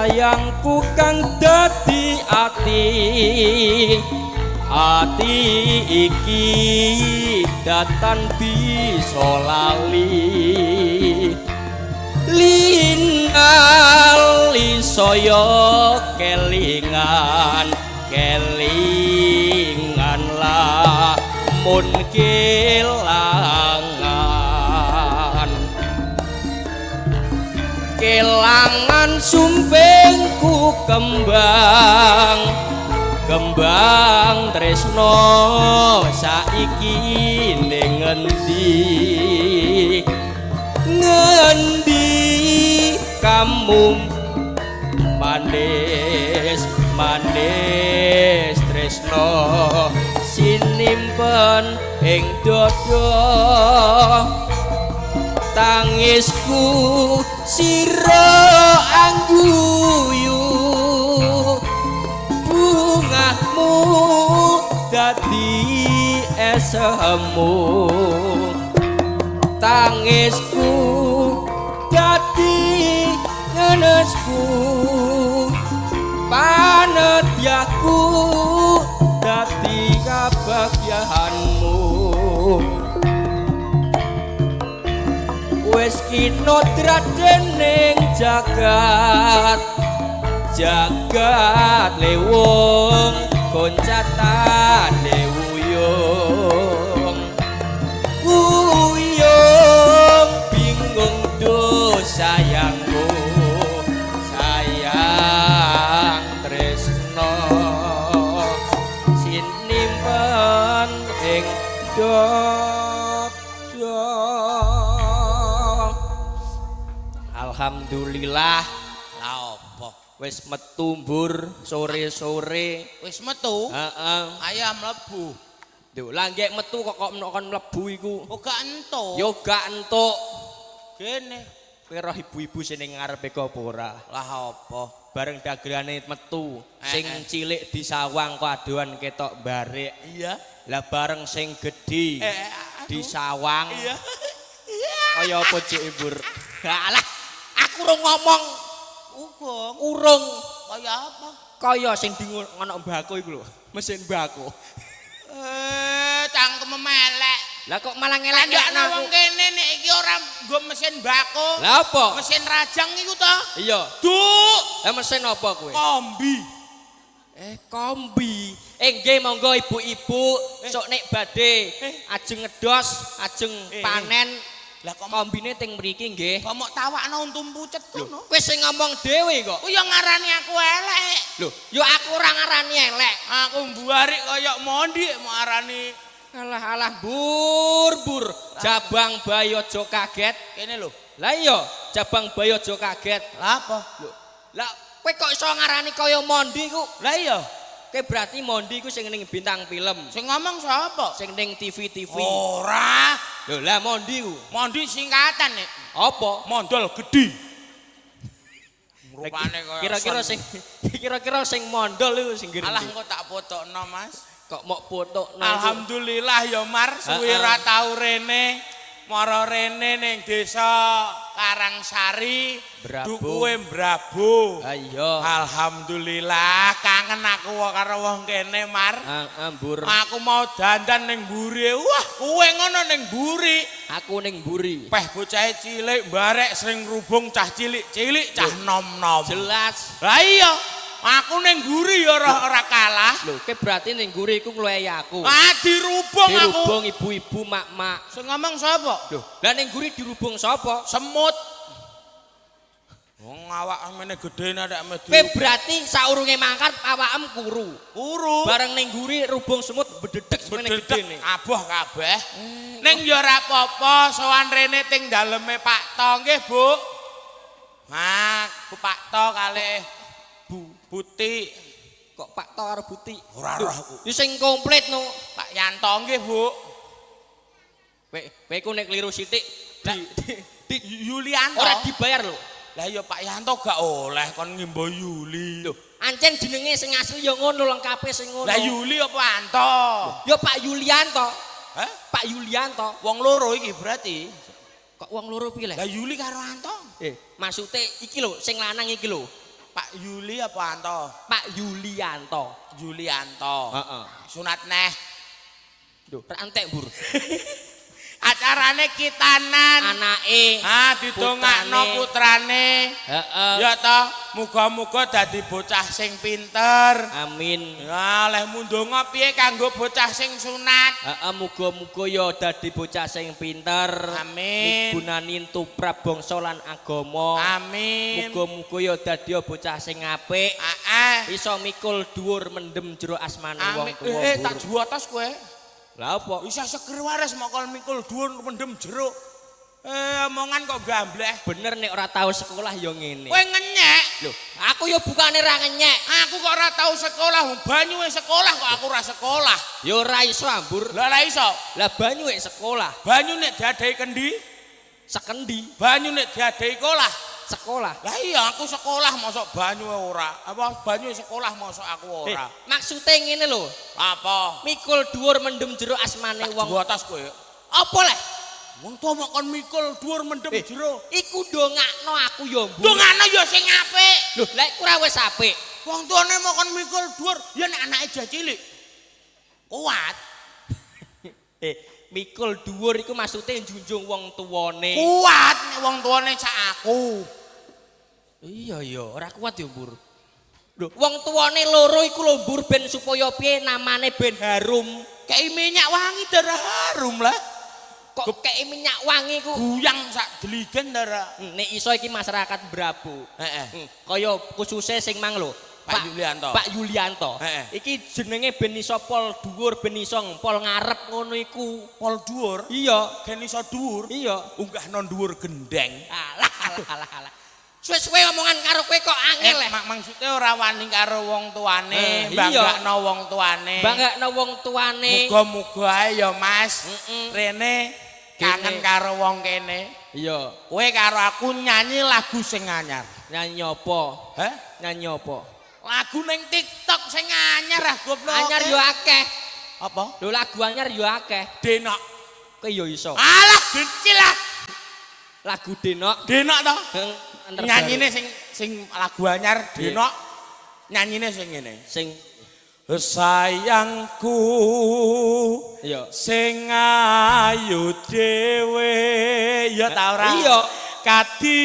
Sayangku kang dadi ati, ati iki datan bisa lali. Linali saya kelingan, kelingan lamun kelangan. Kelangan sumpingku kembang, kembang tresno saiki ning ngendi? Ngendi kamu manis manis tresno sinimpen ing dada. Tangisku sira angguyu, bungahmu dadi esemu. Tangisku dadi ngenesku, panedyaku dadi kabagyaanmu. Wis kinodrat dening jagat, jagat lewung goncatane wuyung. Wuyung bingung do sayangku, sayang tresno sinimpen ing dada. Alhamdulillah. Lah apa? Wis metu mbur sore-sore. Wis metu? Heeh. Ayo mlebu. Lho, lah nggek metu kok kok kon mlebu iku. Oh gak entuk. Yo gak entuk. Kene. Kowe roh ibu-ibu sing ning ngarepe apa ora? Lah apa? Bareng dagelane metu, sing Eh, eh. cilik disawang kok adoan ketok barek. Iya. Lah bareng sing gedhi disawang. Iya. Kaya apa cik Ibu? Alah, aku urung ngomong. Urung. Urung. Kaya apa? Kaya sing di ngono mbako iku lho, mesin mbako. Cangkem melek. Lah kok malah ngelek Kandakno wong kene nek iki ora nggo mesin mbako. Lah apa? Mesin rajang iku to? Iya. Duk, Lah mesin apa kowe? Kombi. Kombi. Nggih monggo ibu-ibu, sok nek badhe ajeng ngedos, ajeng panen. Lah kok kombine teng mriki nggih. Kok mok tawakno untum pucet kono? Kowe sing ngomong dhewe kok. Ku yo ngarani aku elek. Lho, yo aku ora ngarani elek. Aku mbuarik kaya mondi mok arani. Alah alah bur bur. Jabang bayi aja kaget. Kene lho. Lah iya, jabang bayi aja kaget. Lah apa? Lho, lah kowe kok iso ngarani kaya mondi ku? Lah iya. Kowe berarti mondi ku sing ning bintang film. Sing ngomong sapa? Sing ning TV-TV. Ora. Lho, lah mondi ku. Mondi singkatan nek. Apa? Mondol gedhi. Rupane kaya kira-kira sing kira-kira sing mondol iku sing Alah engko tak fotokno, Mas. Kok mok fotokno. Alhamdulillah ya Mar, suwe ora tau rene. Mara rene ning desa Karangsari, Dukuhe Brabo. Iya. Alhamdulillah kangen aku karo wong kene, Mar. Ambur. Aku mau dandan ning mburi. Wah, kowe ngono ning mburi. Aku ning mburi. Peh bocahe cilik barek sering rubung cah cilik-cilik, cah nom-nom. Jelas. Lah iya, aku ning mburi ya ora kalah. Lho, kowe berarti ning mburi iku ngluwehi aku. Ah, dirubung aku. Dirubung ibu-ibu mak-mak. Sing ngomong sapa? Lho, lah ning mburi dirubung sapa? Semut. Wong awak mene gedhe nek mek Kowe berarti saurunge mangkat awakem kuru. Kuru. Bareng ning mburi rubung semut bededek semene gedene. Aboh kabeh. Ning ya ora apa-apa, sowan rene ting daleme Pak To nggih, Bu. Ha, Bu Pak To kalih Bu Buti. Kok Pak To karo Buti? Ora roh aku. Iki sing komplit no. Pak Yanto nggih, Bu. Kowe ku nek kliru sithik di Yulianto. Ora dibayar lho. Lah ya Pak Yanto gak oleh kon ngimbo Yuli. Lho, ancen jenenge sing asli ya ngono, lengkape sing ngono. Lah Yuli apa Anto? Ya Pak Yulianto. Hah? Pak Yulianto. Wong loro iki berarti. Kok wong loro piye lho? Lah Yuli karo Anto. Maksude iki lho, sing lanang iki lho. Pak Yuli apa Anto? Pak Yulianto. Yulianto. Heeh. Sunat neh. Lho, ra entek, Bur. Acarane kitanan. Anake. Ah, didongakno putrane. Heeh. Ya toh, muga-muga dadi bocah sing pinter. Amin. Ya, lehmu ndonga piye kanggo bocah sing sunat? Heeh, muga-muga ya dadi bocah sing pinter. Amin. Migunani tuprap bangsa lan agama. Amin. Muga-muga ya dadi bocah sing apik. Heeh. Iso mikul dhuwur mendem jero asmane wong tuwa. Tak juatos kowe. Lah apa? Isa seger waras mokol mikul dhuwur mendem jero. Omongan kok gambleh. Bener nek ora tau sekolah ya ngene. Kowe ngenyek. Lho, aku ya bukane ra ngenyek. Aku kok ora tau sekolah, wong banyu wis sekolah kok aku ora sekolah. Ya ora iso ambur. Lah ora iso. Lah banyu wis sekolah. Banyu nek diadahi kendi, sekendi. Banyu nek diadahi kolah, sekolah. Lah iya aku sekolah mosok banyu ora. Apa banyu sekolah mosok aku ora. Maksude ngene lho. Apa? Mikul dhuwur mendem jero asmane wong. Juatas kowe. Apa leh? Wong tuwa mok kon mikul dhuwur mendem jero. Iku ndongakno aku ya, Mbur. Ndongakno ya sing apik. Lho, lha iku ora wis apik. Wong tuane mok kon mikul dhuwur ya nek anake jeh cilik. Kuat. Mikul dhuwur iku maksude njunjung wong tuwane. Kuat nek wong tuane sak aku. Iya ya, ora kuat ya, Mbur. Lho, wong tuane loro iku lho, Mbur, ben supaya piye namane ben harum. Kei minyak wangi darah harum lah. Kok kei minyak wangi ku guyang sak deligen darah. Nek iso iki masyarakat Brabu. Heeh. Kaya khususe sing mang lho, Pak Yulianto. Pak Yulianto. Heeh. Iki jenenge ben iso pol dhuwur, ben iso pol ngarep ngono iku. Pol dhuwur? Iya, ben iso dhuwur. Iya, unggahno dhuwur gendeng. Alah alah alah alah. Suwe-suwe omongan karo kowe kok angel leh. Maksude ora wani karo wong tuane, banggakno wong tuane. Banggakno wong tuane. Muga-muga ae ya Mas. Rene kangen karo wong kene. Iya. Kowe karo aku nyanyi lagu sing anyar. Nyanyi apa? Heh? Nyanyi apa? Lagu ning TikTok sing anyar ah goblok. Anyar yo akeh. Apa? Lho lagu anyar yo akeh. Denok. Kowe yo iso. Alah gencil lah. Lagu Denok. Denok to? Nyanyine sing lagu anyar Denok. Nyanyine sing ngene. Sing sayangku iya sing ayu dhewe ya ta ora? Iya. Kadi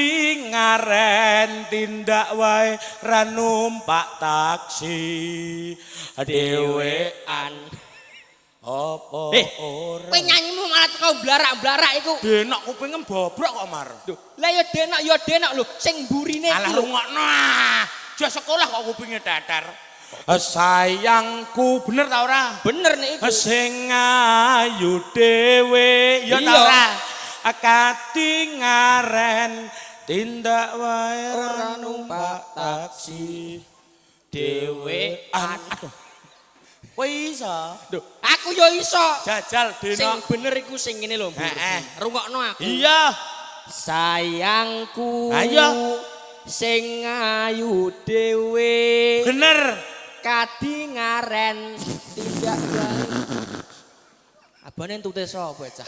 ngaren tindak wae ra numpak taksi dhewean. Apa ora? Kowe nyanyimu malah teko blarak-blarak iku. Denok kupinge bobrok kok, Mar. Lho, lah ya denok lho sing mburine iku. Alah rungokno ah. Ja sekolah kok kupinge datar. Sayangku bener ta ora? Bener nek iku. Sing ayu dhewe ya ta ora? Kati ngaren tindak wae ora numpak taksi dhewean. Aduh. Kowe iso? Lho, aku yo iso. Jajal Denok. Sing bener iku sing ngene lho, Mbur. Heeh. Rungokno aku. Iya. Sayangku. Ayo. Sing ayu dhewe. Bener. Kadi ngaren tindak wae. Abane entute sapa, Cah?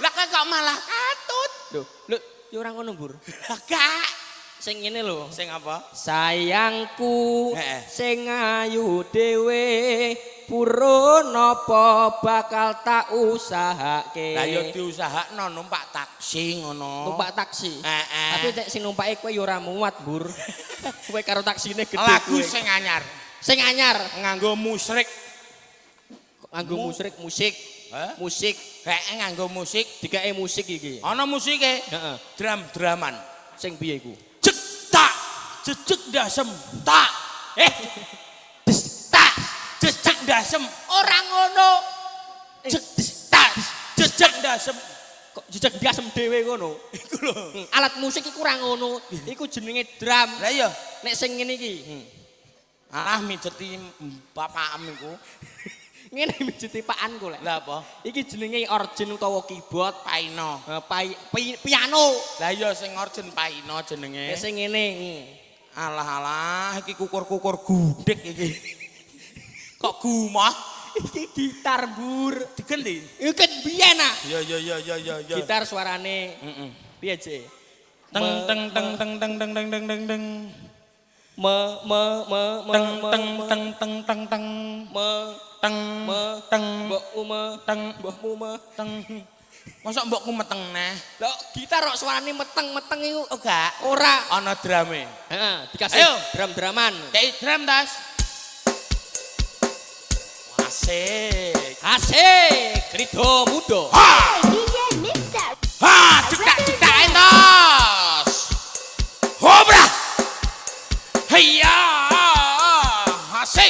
Lah kok malah katut. Lho, lho, yo ora ngono, Mbur. Lah gak. Sing ngene lho. Sing apa? Sayangku sing ayu dhewe purun apa bakal tak usahake. Lah yo diusahakno numpak taksi ngono. Numpak taksi. Heeh. Tapi nek sing numpake kowe yo ora muat, Mbur. Kowe karo taksine gedhe. Lagu sing anyar. Sing anyar nganggo musrik. Nganggo musrik musik. Hah? Musik. Heeh nganggo musik. Dikake musik iki. Ana musike. Heeh. Drum-druman. Sing piye iku? Jek tak jejek ndasem tak. Des tak jejek ndasem ora ngono. Jek tak jejek ndasem. Kok jejek ndasem dhewe ngono? Iku lho. Alat musik iku ora ngono. Iku jenenge drum. Lah iya. Nek sing ngene iki. Alah mijeti bapakem iku. Ngene mijeti pakanku lek. Lah apa? Iki jenenge organ utawa keyboard. Paino. Piano. Lah iya sing organ paino jenenge. Sing ngene. Alah alah iki kukur-kukur gudhek iki. Kok gumah? Iki gitar, Mbur. Digenti? Iku kan biyen ah. Ya ya ya ya ya ya. Gitar suarane. Heeh. Piye, Cek? Teng teng teng teng teng teng teng teng teng teng. Me me me me Teng me teng me, teng teng teng teng me teng me teng mbokmu me teng mbokmu me. Teng. Mosok mbokku meteng neh? Lho gitar kok suarane meteng-meteng iku. Oh gak. Ora. Ana drame. Heeh, dikasih Ayo. drum-druman. Kei drum tas. Asik. Asik, Krido Mudo. Ha! DJ Mixer. Ha, cetak-cetak entos. Hobra. Heya. Asik.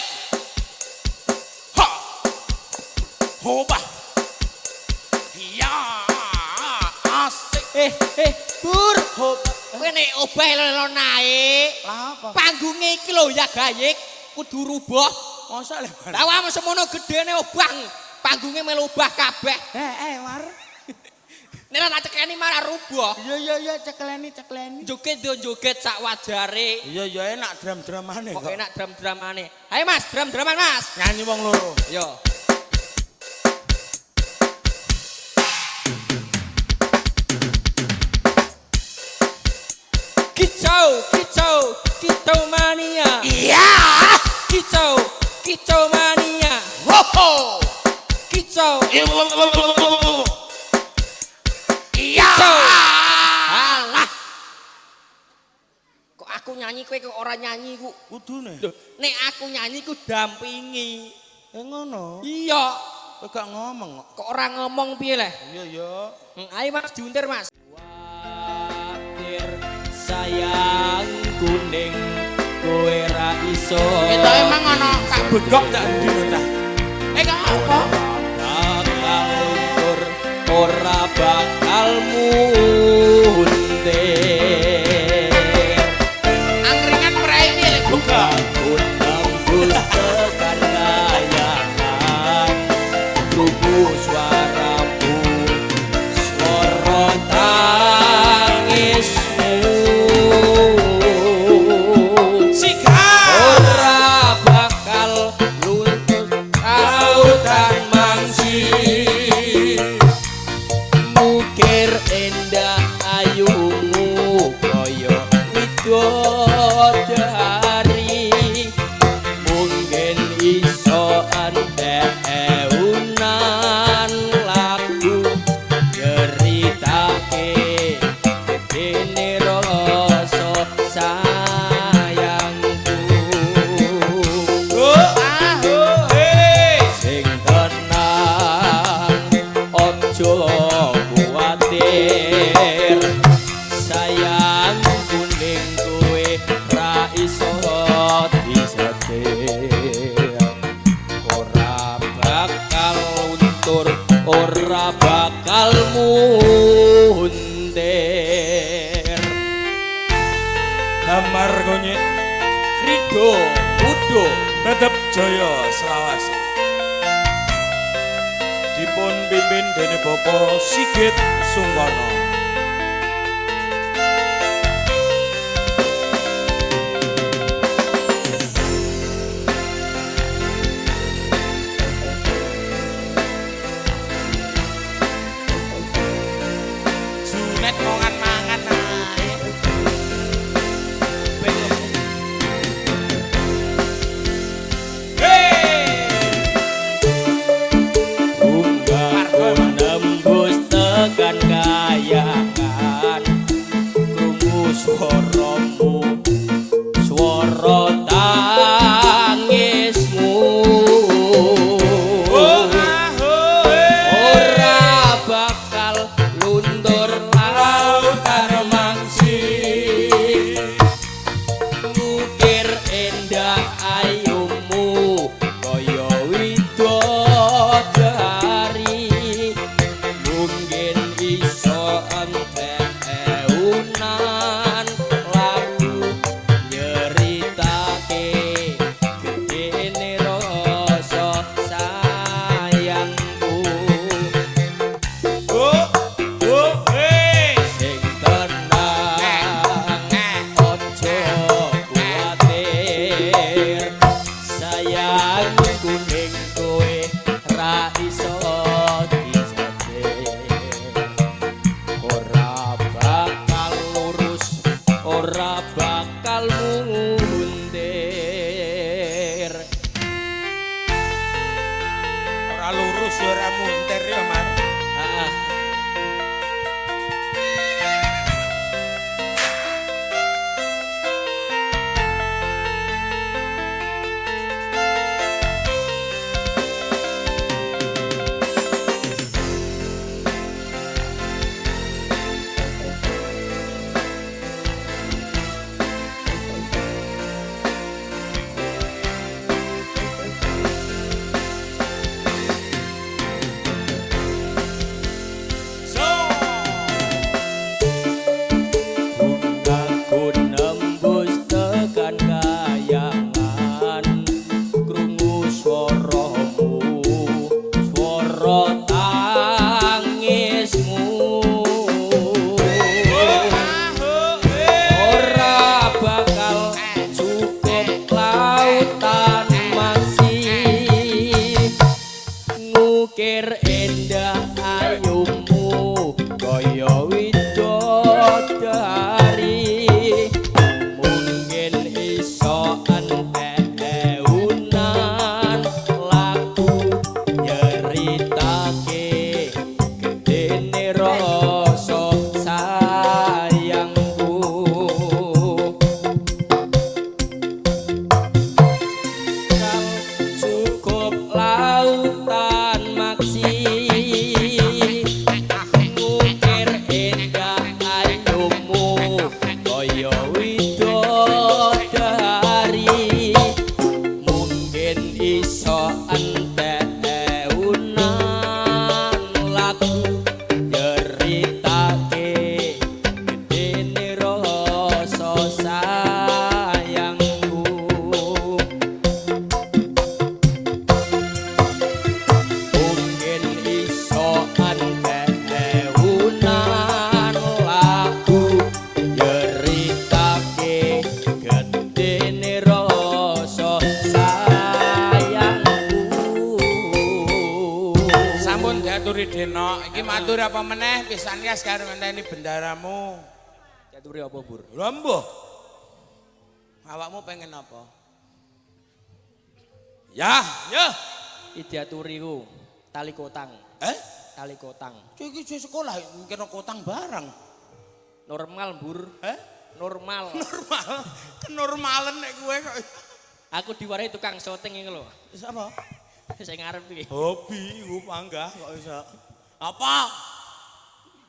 Ha. Hoba. Iya. Asik. Bur. Hoba. Kowe nek obah lho naik. Lah apa? Panggunge iki lho ya gayek kudu rubah. Mosok le. Lah wae semono gedene obah. Panggunge melu obah kabeh. War. Nek ora tak cekeni malah rubah. Iya iya iya cekleni cekleni. Joget yo joget sak wajare. Iya iya enak drum-drumane Kok enak drum-drumane. Ayo Mas, drum-druman Mas. Nyanyi wong loro. Yo. Kicau, kicau, kicau mania. Iya. Kicau, kicau mania. Ho. Kicau. Iya. Kicau. Alah. Kok aku nyanyi kowe kok ora nyanyi ku? Kudune. Lho, nek aku nyanyi ku dampingi. Ngono. Iya. Kowe gak ngomong kok. Kok ora ngomong piye leh? Iya iya. Ayo Mas diuntir Mas. Watir sayang kuning kowe ra iso. Kita emang ana kak bedhok tak endi lho cah. Kak apa? Bakal luntur ora bakal muntir. Angkringan prei piye lek buka? Aku tembus tekan layangan krungu suaramu swara tangismu. Siga. Ora bakal luntur lautan mangsi. Mukir endah ayumu kaya widodari. Mungkin iso entek ewunan lagu nyeritake gedene rasa sayangku. Ho ah ho he. Sing tenang aja kuwatir sayang kuning kowe ra iso disetir. Ora bakal luntur ora bakal muntir. Damar konyek Krido Mudo tetep jaya selawase. Dipun pimpin dening Bapak Sigit Sungkono. Junet mangan-mangan ae. Hey! Bungaku nembus tekan kayangan krungu swaramu swara tangismu. Oh ah ho he. Ora bakal luntur lautan mangsi. Ngukir endah ayumu kaya widodari. Mungkin iso entek Diaturi apa meneh pisan kas karo ngenteni bendaramu. Diaturi apa, Bur? Lha mbuh. Awakmu pengen apa? Ya, ya. Iki diaturi ku tali kotang. Eh? Tali kotang. Iki sekolah kena kotang barang. Normal, Bur. Eh? Normal. Normal. Kenormalen nek kowe kok. Aku diwarahi tukang syuting iki lho. Sapa? Sing ngarep iki. Hobi iku panggah kok iso. Apa?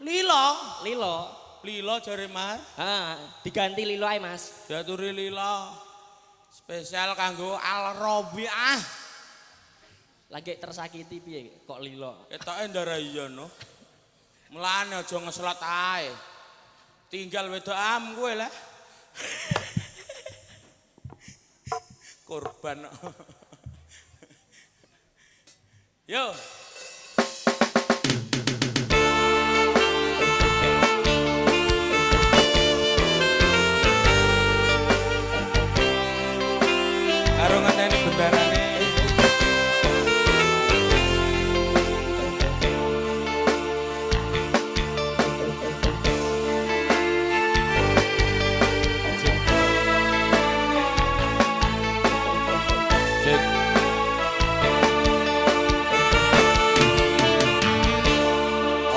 Lilo. Lilo. Lilo jare Mar. Ha, diganti Lilo ae, Mas. Diaturi Lilo. Spesial kanggo Al Robiah. Lagi tersakiti piye kok Lilo? Ketoke ndara iya no. Mulane aja ngeslot ae. Tinggal wedokam kowe lah. Korban. Yo. Karo ngenteni bendarane.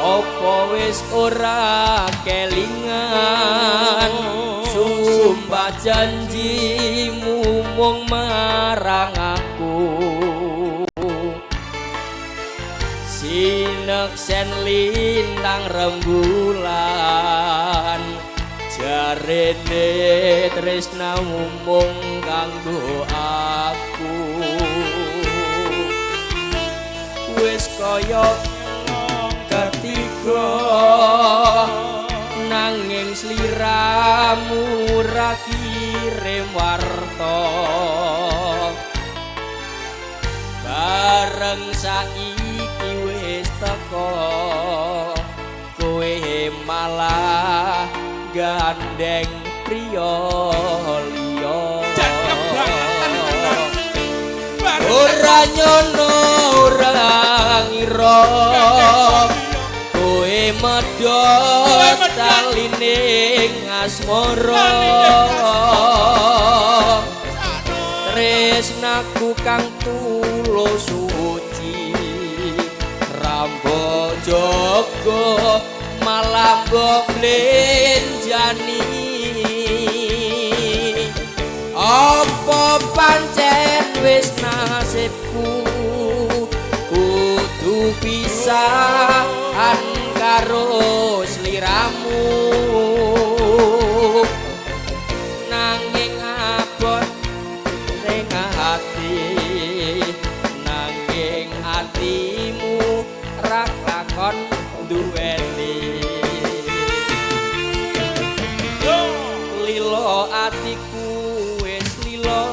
Apa wis ora kelingan sumpah janjimu mung marang aku sineksen lintang rembulan jarene tresnamu mung kanggo aku wis kaya ketiga nanging sliramu ra kirim warta bareng saiki wis teko kowe malah gandeng priya liya ora nyono ora ngira kowe medhot taline asmara tresnaku kang tulus suci rambo jaga malah mbok blenjani apa pancen wis nasibku kudu pisahan karo sliramu nanging abot ning ati nanging atimu ra lakon duweni lilo atiku wis lilo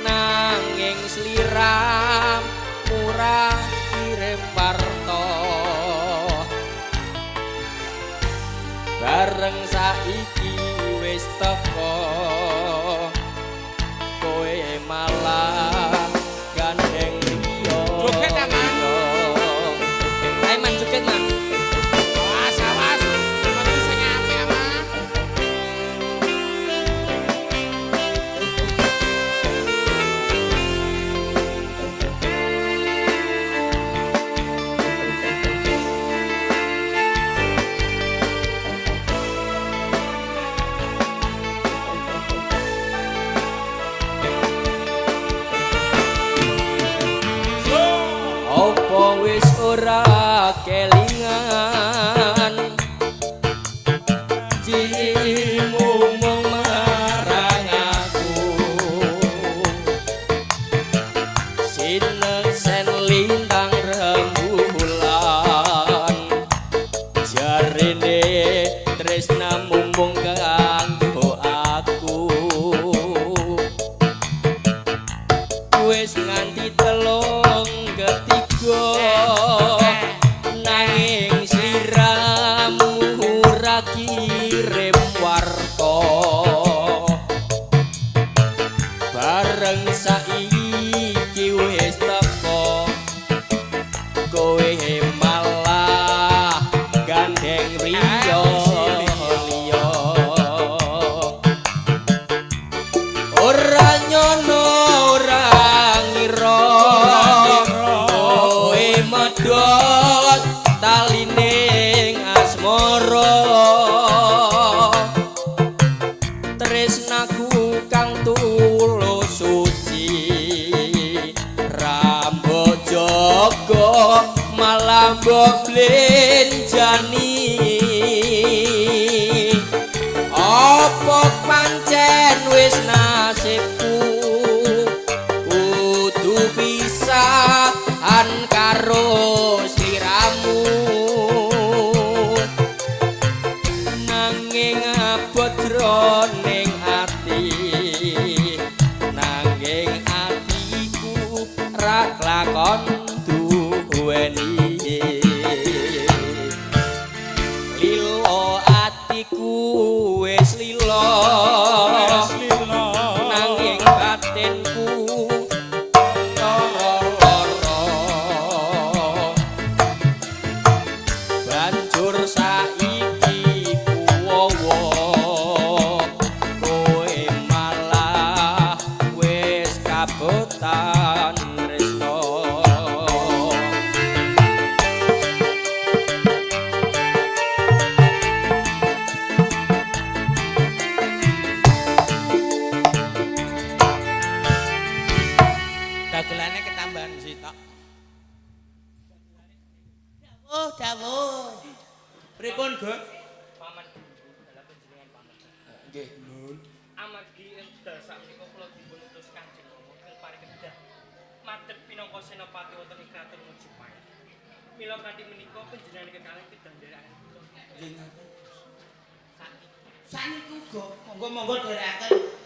nanging sliramu ra kirim warta bareng saiki wis teko kowe malah gandeng liya. Joget ta, Man? Ayo Man joget Man. Awas awas metu sing apik Man. Apa wis ora kelingan jimu mung marang aku sineksen lintang rembulan jarene tresnamu mung kanggo aku wis nganti telung ketiga nanging sliramu ora kirim warta bareng saiki wis teko kowe malah Gandeng riya liya. Ora nyono ora ngira kowe medhot talining asmara. Tresnaku kang tulus suci ra mbok jaga malah mbok blenjani. Apa pancen wis nasibku kudu pisahan karo sliramu. Nanging abot jroning ati, nanging atiku ra klakon duweni. Lilo atiku wis lilo, nanging batinku lara-lara. Banjur saiki kuwowo kowe malah wis kabotan tresna. Dagelane ketambahan sitok. Dawuh, dawuh. Pripun, Gus? Paman dalam panjenengan paman. Nggih. Amargi ing wekdal sakmenika kula dipun utus Kanjeng Rama ing Parikedah. Madhep pinangka senopati wonten ing kraton Majapahit. Mila kanthi menika panjenengan kekalih kedah nderekaken kula. Nggih. Sakniki Sakniku uga monggo-monggo dherekaken.